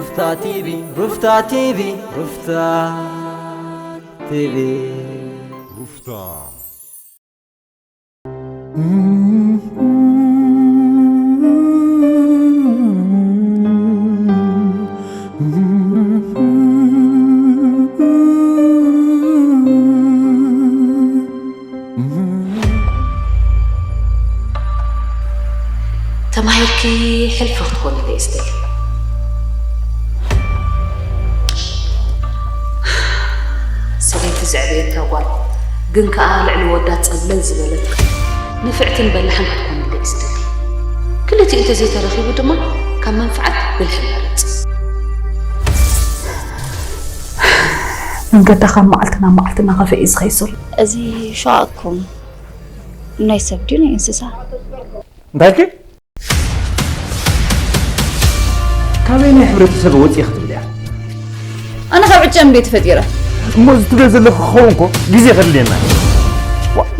ሩፍታ ቲቪ፣ ሩፍታ ቲቪ፣ ሩፍታ ቲቪ። ሩፍታ። ተማሂርኪ ሕልፊ ክትኮኒ ደስ ትብሊ። ሰበይቲ ዘዕበየታ ጓል ግን ከኣ ልዕሊ ወዳ ጸብለል ዝበለት ንፍዕትን በላሕን ክትኮኒ ደስ ትብሊ። ክልቲኡ እንተዘይተረኺቡ ድማ ካብ መንፍዓት ብልሒ መርጽ። መንገዳ ካብ መዓልቲ ናብ መዓልቲ እናኸፍአ እዩ ዝኸይድ ዘሎ። እዚ ሸቓቕኩም ናይ ሰብ ድዩ ናይ እንስሳ? እንታይ ኢልኪ? ካበይ ናይ ሕብረተሰብ ወፂእ ክትብል እያ? ኣነ ካብ ዕጫ እንዴ ተፈጢረ? እሞ እዚ ትብለ ዘለኹ ክኸውን እኮ ግዜ ከድልየና እዩ።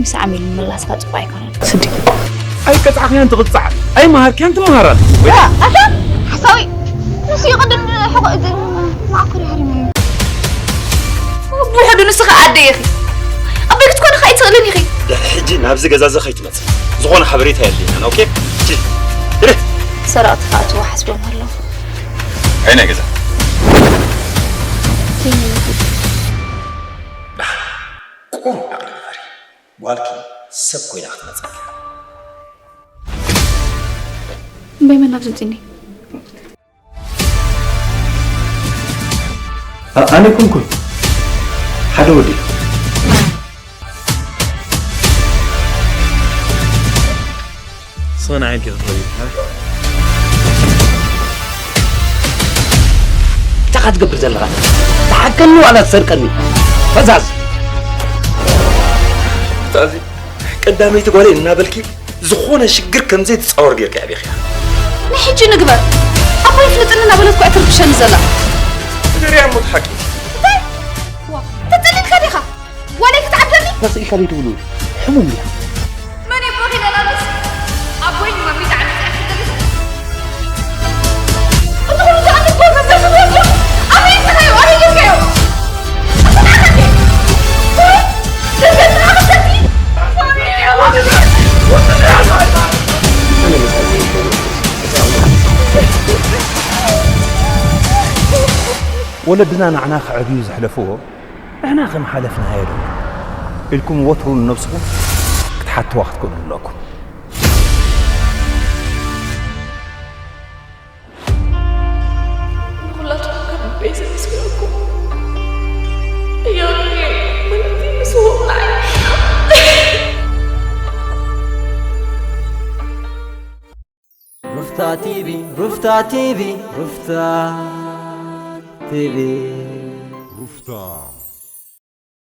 ምስ ዓሚል ምምላስካ ጽቡቕ ኣይኮነን። ስዲ። ኣይቀጻዕክያን ትቕጻዕ፣ ኣይመሃርክያን ትመሃራል። ኣታ ሓሳዊ ንሱ ይቕድም ሕቆ እዚ ማዕኮር ይሃሪመኒ። ብውሕዱ ንስኻ ኣደይ ኢኺ። ኣቦይ ክትኮኒ ከኣ ኣይትኽእልን ኢኺ። ድሕሪ ሕጂ ናብዚ ገዛ እዚ ከይትመጽእ። ዝኾነ ሓበሬታ የድልየናን። ኦኬ? ሂድ። ሂድ። ሰረቕቲ ከኣ እትወሓስቦም ኣለዉ። ኣይ ናይ ገዛ። ቁሩብ ዓቕሊ ግበሪ። ጓልኪ ሰብ ኮይና ክትመጸኪ። እምበይ መን ናብ ዝምፅኒ? ኣ-፣ ኣነ ኣይኮንኩን። ሓደ ወዲ። ስነ ዓይንኪ ክትረቢ። እንታይ ኢኻ ትገብር ዘለኻ? ትሓከኒ ዋላ ትሰርቀኒ? ፈዛዝ። እታ እዚ ቀዳመይቲ ጓለይ እናበልኪ ዝኾነ ሽግር ከም ዘይትጻወር ጌርኪ ኣዕቢኽያ። ንሕጂ ንግበር። ኣቦይ ፍልጥኒ እናበለት እኮ እያ ትርብሸኒ ዘላ። ንገርያ እሞ እቲ ሓቂ። እንታይ? ዋ፣ ተጸሊልካ ዲኻ? ጓለይ ክትዓብደኒ? ተስኢልካ ዘይትብሉ ሕሙም ዲኻ? መን እዩ ብሩኽ ኢለናልስ? ኣቦይ ንማሚ ጣዕሚ ጣዕሚ ትደሊ። እቲ ኩሉ ዝኣመት ጎልፈፍ ዘፍርወሉ ኣበይ ኢልካዮ? ኣበይ ጌርካዮ? ኣሰናኸኒ። ወይ ደገ ዝኣመሰቲ። ወለድና ንዓና ከዕብዩ ዘሕለፍዎ ንሕና ከም ሓለፍናዮ ዶ ኢልኩም ወትሩ ንነብስኹም ክትሓትዋ ክትክእሉ ኣለኩም። ንኹላትኩም ካብ ልበይ ዘመስግነኩም። እያ፣ ምንም ይመስዎም ንዓይ። ሩፍታ ቲቪ፣ ሩፍታ ቲቪ፣ ሩፍታ ቲቪ። ሩፍታ።